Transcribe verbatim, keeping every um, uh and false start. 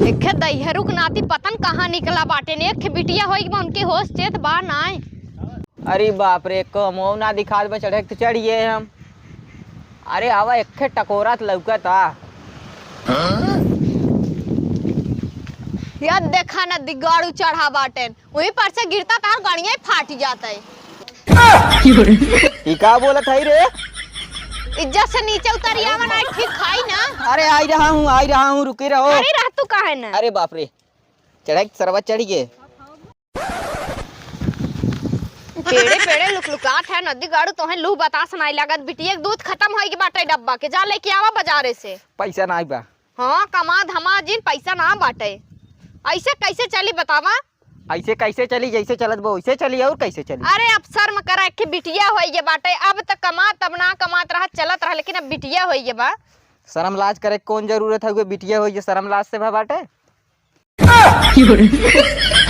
देखे दहियरू के नाती पतन कहाँ निकला बाटे ने, एक ठे बिटिया होई बा, उनके होश चेत बा नाय। अरे बाप रे, कमो ना दिखात बा, चढ़े के तो चढ़िए हम। अरे आवा, एक ठे टकोरा त लौकता। यार देखा ना, दिगाड़ू चढ़ा बाटेन, वहीं पर से गिरता तार गड़िया ही फाट जाता है। ई का बोलत है रे? इज्जत से नीचे उतरी आवा ना, ठीक खाई ना। अरे आई रहा हूँ, आई रहा हूँ, रुके रहो। अरे रह तू काहे ना? अरे बाप रे, चढ़ाई सरवा चढ़ गए। पेड़े पेड़े लुकलुकात है नदी गाड़ू, तोहे लू बतास नाई लागत। बिटिया के दूध खत्म होई के बाटे डब्बा के, जा लेके आवा बाजारे से। पैसा नाई बा। हाँ, कमा धमा जिन, पैसा ना बाटे। ऐसे कैसे चली बतावा? ऐसे कैसे चली? जैसे चलत बा वैसे चली, और कैसे चली? अरे अब शर्म करा, एक ठे बिटिया होई गे बाटे। अब त कमा तब ना कमात रहा, चलत रहा, लेकिन अब बिटिया होई गे बा। शर्म लाज करे के कौन जरूरत है? बिटिया होई गे, शर्म लाज से भा बाटे।